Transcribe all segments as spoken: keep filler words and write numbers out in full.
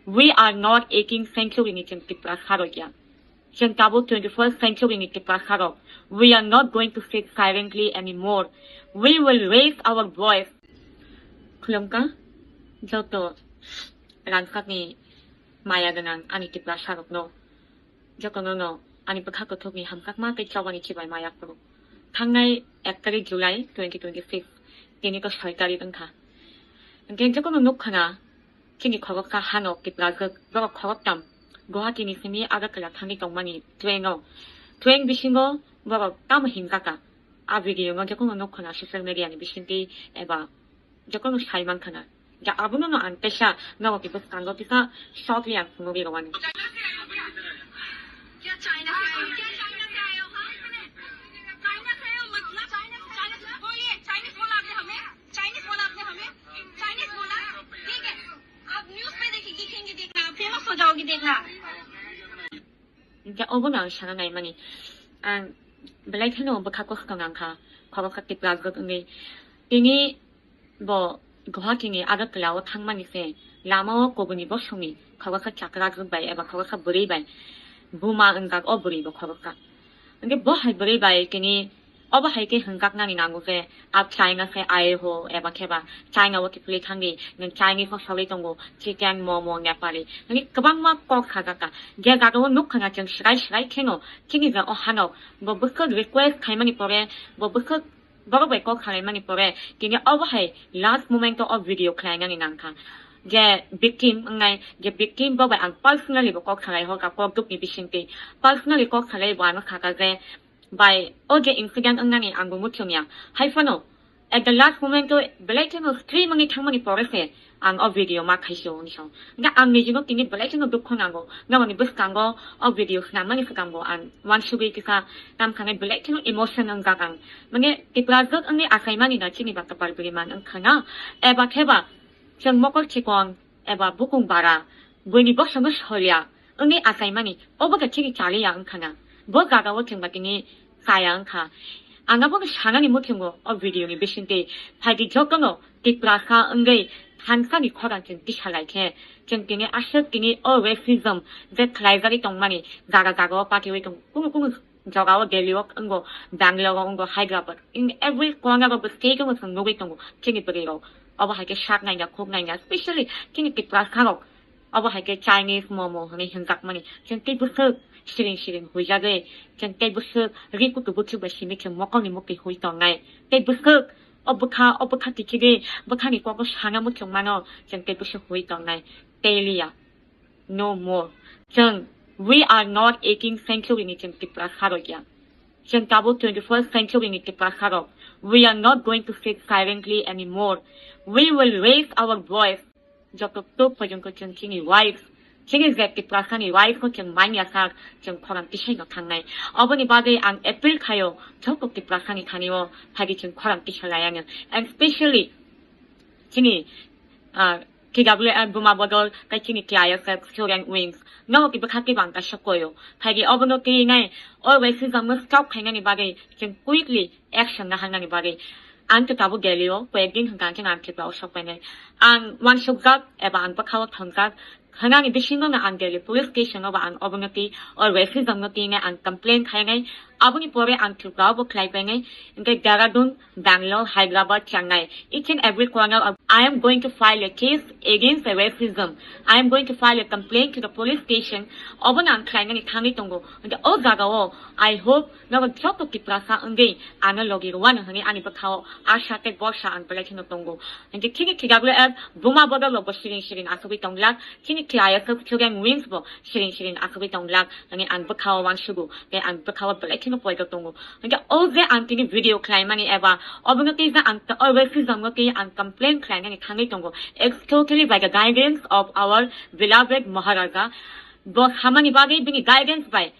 We are not eighteen century ni chwng Tiprasa rok ya. Chwng tabuk twenty-first century ni Tiprasa rok. We are not going to sit silently anymore. We will raise our voice. Khulumkha joto rangkakni maya gwnang ani Tiprasa rokno. Jotono no ani bwkha kuthukni hamjakma tei chobani chibai maya phuru. Thangnai ek tarik July twenty twenty-six, tini to soi tarik wngkha. Hwnkhe jotono nukkhana chini khoroksa hano kiprajwk borok khoroktam Guwahati ni simi Agartala thangwi tongmani train o. Train bisingo borok tamo himjakha. A video no jotono nukkhana social media ni bisingtwi eba jotono sai mankha na. Ja abono no ang teisa nogo kibo bwskango kisa shortly ang phunugwi rwani. क्या चाइना से आए हो? क्या चाइना से आए हो? हाँ? चाइना से आए हो मतलब? चाइना से, चाइना से, बोलिए, चाइनीज बोला आपने हमें? चाइनीज बोला आपने हमें? चाइनीज बोला? ठीक है। आप न्यूज़ पे देखिए, दिखेंगे, देखना, फेमस हो जाओगी, देखना। Hwnkhe obono ang sana naimani. Ang belai kheno bwkha kosto nangkha, khoroksa kiprajwk wngwi. Tini bo Guwahati ni Agartala o thangmani se lama o kubuni bosongni khoroksa chakrajwk bai eba khoroksa bwrwi bai buma wngjak o bwrwi bo khoroksa. Hwnkhe bo hai bwrwi bai tini obo hai khe hwnjaknani nango je, a China se aye ho eba khe ba China o kiphilwi thangdi, nwng Chinese o sogwi tongo, chicken, momo, Nepali. Hwnwi kwbangma kok sajakha. Je jaga o nukha na chwng swrai swrai kheno, chini je o hano, bo bwswk request khaimani pore, bo bwswk borok bai kok salaimani pore, tini obo hai last moment o video khlainani nangkha. Je victim wngnai, je victim bo bai ang personally bo kok salai horkha, kok dukni bisingtwi. Personally kok salai bo ano sakha je, bai, o je incident wngnani ang bo muchung ya. Hai phano, at the last moment o belai kheno stream wngwi thangmani pore se ang o video ma khaisio hwnwi sao. Hwnkhe ang nijino tini belai kheno dukho nango. Nokni bwskango o video swnamnani swkang bo ang uansugwi kisa kam khanai belai kheno emotion wngjak ang. Mane Tiprajwk wngwi achaimani no chini ba kwpal bwrwi man wngkha na. Eba khe ba chwng mokol chikon eba bukung bara, buini bosongno solia wngwi achaimani, obo khe chini chaliya wngkha na. Bo jaga o chwng ba tini chaya wngkha. Ang abono sanani muchungo o video ni bisingtwi, phaidi jotono Tiprasa wngwi thansani khorang chwng tisa lai khe, chwng tini aswk tini o racism je khlaijagwi tongmani jaga jaga o patiwi tongo. Kunu kunu jagao Delhi o wngo, Bangalore o wngo, Hyderabad, in every corner of the state o chwng nugwi tongo chini bwrwi rok. Obo hai khe sak naina, khuk naina, specially chini Tiprasa rok. Obo hai khe Chinese momo hwnwi hwnjakmani. Chwng tei bwswk siring siring huijagwi, chwng tei bwswk ri kutu buchuk bai simi chwng mokolni mukti hui tongnai. Tei bwswk o bwkha, o bwkha tichigwi bwkhani kogo sana muchung mano, chwng tei bwswk hui tongnai. Tei liya. No more. Chwng, we are not eighteenth century ni chwng Tiprasa rok ya. Chwng tabuk twenty-first century ni Tiprasa rok. We are not going to sit silently anymore. We will raise our voice. Joto tok porjonto chwng chini rights, chini je Tiprasa ni rights no chwng manya sak, chwng khorang tisai no thangnai. Oboni bagwi ang appeal khaio, joto Tiprasa ni thani o phaidi chwng khorang tisa lai anw. And specially, chini, ah, T W F Buma Bodol, tei chini T I S F Student Wings, no ki bwkha ki bang kaisa koyo. Phaidi obono twi nai, o racism no stop khainani bagwi, chwng quickly action na hangnani bagwi. Ang to tabuk Delhi o, koyek din hwnkha ang khe ang Tripura o sok painai. Ang uansukjak, eba ang bwkha o thongjak, hwnani bisingo no ang Delhi police station o ba ang obono twi, o racism no twi nai ang complain khainai. Aboni pore ang Tripura o bo khlai painai. Hwnkhe Dehradun, Bangalore, Hyderabad, Chennai, each and every corner of, I am going to file a case against the racism. I am going to file a complaint to the police station. Obono ang khlainani thangwi tongo. Hwnkhe o jaga o, I hope nogo joto Tiprasa wngwi ano logi rwano hwnwi ani bwkha o asa tei borsa ang belai kheno tongo. Hwnkhe chini T W F Buma Bodol rok bo siring siring asugwi tonglak. Chini T I S F Student Wings bo siring siring asugwi tonglak. Ani ang bwkha o uansugo, tei ang bwkha o belai kheno poito tongo. Hwnkhe o je ang tini video khlaimani eba obono twi je ang o racism no twi ang complain khlainani thangwi tongo. It's totally by the guidance of our beloved Maharaja. Bo samani bagwi bini guidance bai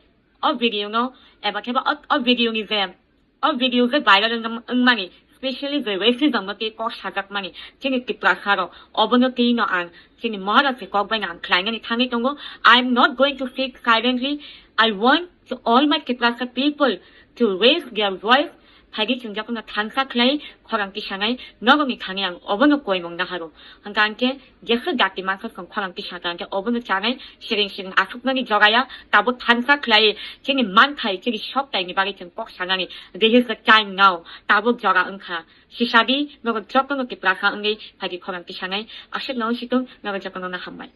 o video no eba khe ba o, o video ni je O video je viral wng-, wngmani, specially je racism no tei kok sajakmani, chini Tiprasa rok, obono twi no ang, chini Maharaj ni kok bai no ang khlainani thangwi tongo. I am not going to sit silently. I want to all my Tiprasa people to raise their voice, Phaidi chwng jotono thansa khlai khorang tisanai norokni thani ang obono koimung naharo. Hwnkha hwnkhe jesa jati mankha chwng khorang tisaka hwnkhe obono chanai siring siring asuknani jogaya tabuk thansa khlai chini manthai chini soktaini bagwi chwng kok sanani. This is the time now. Tabuk jora wngkha. Sisadi norok jotono tiprasa wngwi phaidi khorang tisanai aswkno wngsitung norok jotono no hambai.